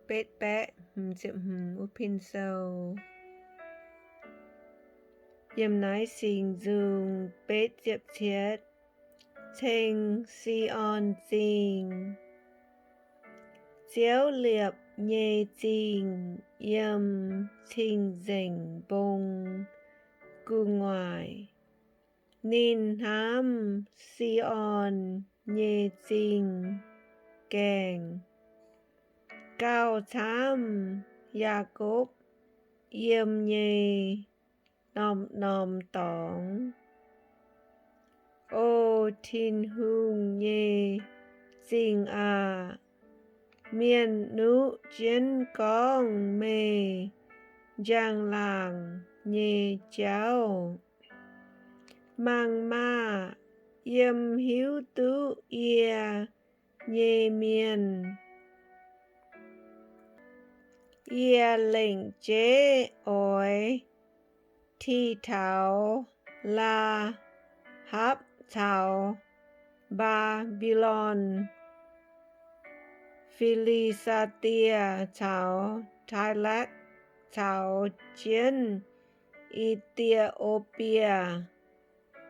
betv baeqv hmz ziepc hmz wuov pin sou. Yiem naaiv Singx Nzung betv ziepc cietv, Ceng Si^on Zingh. Ziouv liepc nyei zingh yiem cing-nzengc mbong gu'nguaaic. Ninh hnamv Si^on nyei zingh gaengh, gauh camv Yaakopv yiem nyei norm-norm dorngx. O Tin-Hungh nyei zingh aah! Mienh nuqv jienv gorngv meih njang-laangc nyei jauv. Mangc maah! Yiem hiuv duqv yie nyei mienh, yie lengc jeiv oix ti taux Laa^hapv caux Mbaa^mbi^lon, Fi^li^saa^die caux Taalakv caux jienv I^die^o^bie.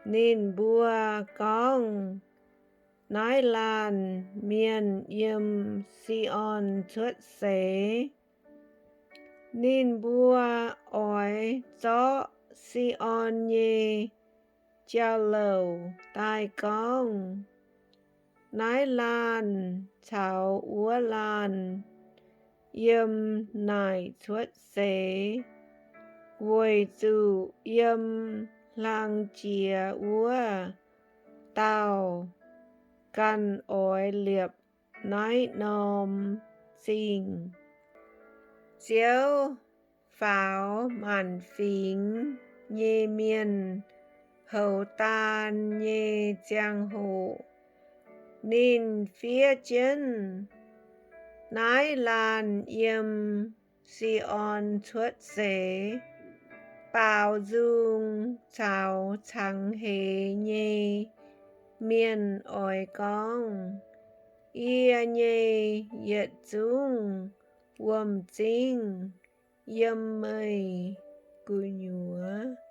Ninh mbuo gorngv, Naaiv laanh mienh yiem Si^on cuotv seix. Ninh mbuo oix zorqv Si^on nyei jauv-louc daaih gorngv, Naaiv laanh caux wuov laanh yiem naaic cuotv seix, weic zuqc yiem hlang jiex wuov dauh ganh oix liepc naaiv norm zingh. Ziouv faaux maanc fingx nyei mienh houx daan nyei ziangh hoc, ninh fiev jienv, Naaiv laanh yiem Si^on cuotv seix. Baaux nzung caux cangx heix nyei mienh oix gorngv, Yie nyei yietc zungv wuom-zingv yiem meih gu'nyuoz.